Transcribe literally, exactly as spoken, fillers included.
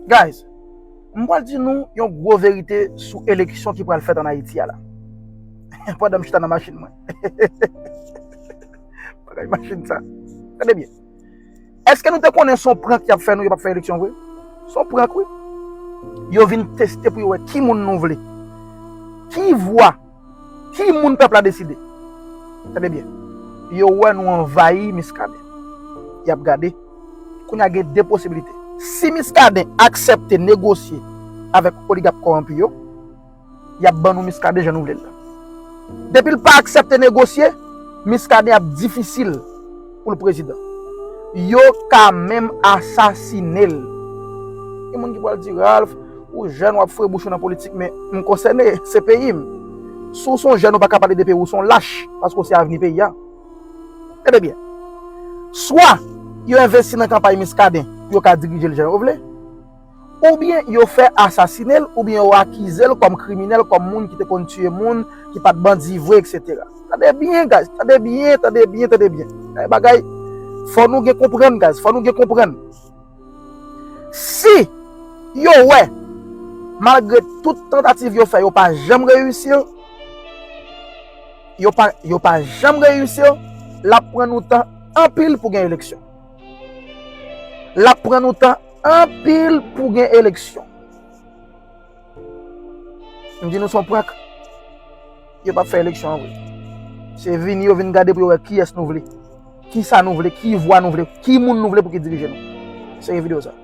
Guys, m pral di nou yon gwo verite sou eleksyon ki pral fèt ann Ayiti a la. Pandan m chita nan machin mwen. Bagay machin sa. Tande byen. Èske nou te konnen se yon prank y ap fè nou, yo p ap fè eleksyon vre? Se yon prank, wi. Yo vin teste pou yo wè ki moun nou vle. Ki vwa, ki moun pèp la deside. Tande byen. Yo wè nou anvayi Muscadin. Y ap gade. Kounye a gen de posibilite. Si Muscadin aksepte negosye avèk oligak kòwonpi yo, y ap ban nou Muscadin jan nou vle l la. Depi l pa aksepte negosye, Muscadin ap difisil pou l prezidan. Yo ka menm asasine l. Gen moun ki pral di, Ralph, ou jèn, w ap foure bouch ou nan politik, men m konsène, se peyi m. Si w se yon jèn, ou pa ka pale de peyi w, ou se yon lach, paske w se avni peyi a. Tande byen. Swa yo envesti nan kanpay Muscadin pou yo ka dirije l jan yo vle, oubyen yo fè asasine l, oubyen yo akize l kòm kriminèl, kòm moun ki te konn tiye moun, ki pa t bandi vre, etsetera. Tande byen, guys, tande byen, tande byen, tande byen. Ay, bagay, fò nou gen konprann, guys, fò nou gen konprann. Si yo wè, malgre tout tantativ yo fè, yo pa janm reyisi, yo pa, yo pa janm reyisi, l ap pran nou tan anpil pou gen eleksyon. L ap pran nou tan anpil pou gen eleksyon. M di nou se yon prank. Yo p ap fè eleksyon an vre. Se vini yo vin gade pou yo wè kiyès nou vle. Kisa nou vle, ki vwa nou vle, ki moun nou vle pou ki dirije nou. Seri videyo sa.